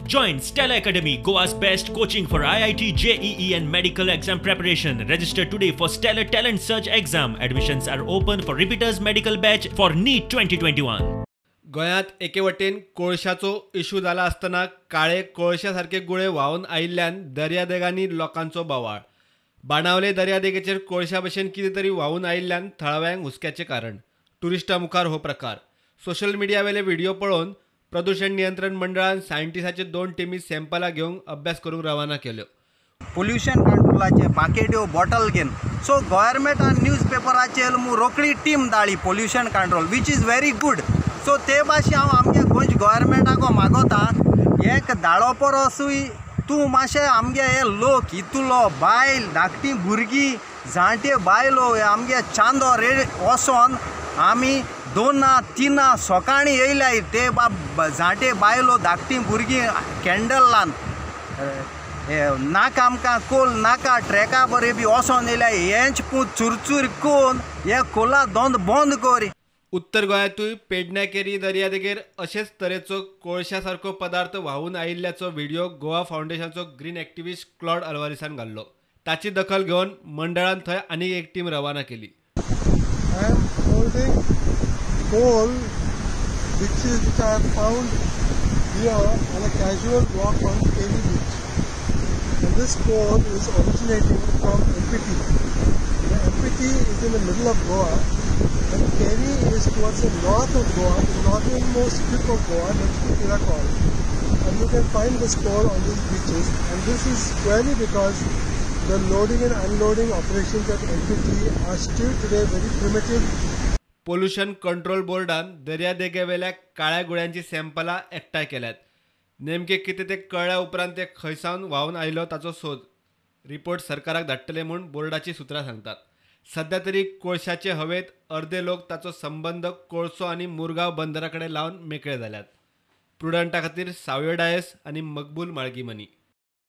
Join Stellar Academy, Goa's best coaching for IIT, JEE and medical exam preparation. Register today for Stellar Talent Search exam. Admissions are open for repeaters medical batch for NEET 2021. गोंयांत एके वटेन कोळशाचो issue जाला आसतना काळे कोळशा सारके गुळे व्हांवन आयिल्ल्यान दर्यादेगांनी लोकांचो बोवाळ. बाणावले दर्यादेगेचेर कोळशा भशेन कितें तरी व्हांवून आयिल्ल्यान थळाव्यांक हुस्क्याचें कारण. ट्युरिस्टां मुखार हो प्रकार. सोशल मिडियावेले व्हिडियो पळोवन प्रदूशण नियंत्रण मंडळान सायंटिस्टाचे 2 टिमी सॅम्पलां घेवंक अभ्यास करूंक रवाना केल्यो. पोल्युशन कंट्रोलाचे बाकेट्यो बॉटल घेवन सो गव्हर्मेंटान न्यूज पेपराचेर रोखडी team धाडली pollution control, which is very good. So ते भाशेन हांव आमगे गोंयच्या गव्हर्मेंटाक मागोता एक धाडो परसूय तूं मातशें आमगे हे लोक इतलो बायल धाकटी भुरगीं जाणटे बायलो आमगे चांदो रे वचोन आमी 2 3 सकाळीं येयल्याय ते बाब जाणटे बायलो धाकटी भुरगीं कॅन्डल लावन नाका आमकां कोल नाका ट्रॅका बरें बी वचोन येयल्या हेंच पूण चुरचूर कोन हे कोला धंदो बंद कर. उत्तर गोंयांतूय पेडण्या केरी दर्यादेगेर अशेच तरेचो कोळशा सारको पदार्थ व्हांवून आयिल्ल्याचो व्हिडियो गोवा फावंडेशनाचो ग्रीन एक्टिविस्ट क्लॉड अल्वारिसान घाल्लो. ताची दखल घेवन मंडळान थंय आनीक एक टीम रवाना केली. I am holding coal which I have found here on a casual walk on Keri beach. And this coal is originating from MPT. The MPT is in the middle of Goa and Keri is towards the north of Goa, the northernmost tip of Goa next to Tiracol. And you can find this coal on these beaches, and this is squarely because the loading and unloading operations at MPT are still today very primitive. Pollution control बोर्डान दर्यादेगेवेल्या काळ्या गुळ्यांची सॅम्पलां एकठांय केल्यात. नेमके कितें तें कळ्ळ्या उपरांत ते खंयसावन व्हांवन आयलो ताचो सोद रिपोर्ट सरकाराक धाडटले म्हूण बोर्डाची सुत्रां सांगतात. सध्या तरी कोळशाचे हवेत अर्दे लोक ताचो संबंद कोळसो आनी मुरगांव बंदरा कडेन लावन मेकळे जाल्यात. प्रुडंटा खातीर सावयो डायस आनी मकबूल माळगीमनी.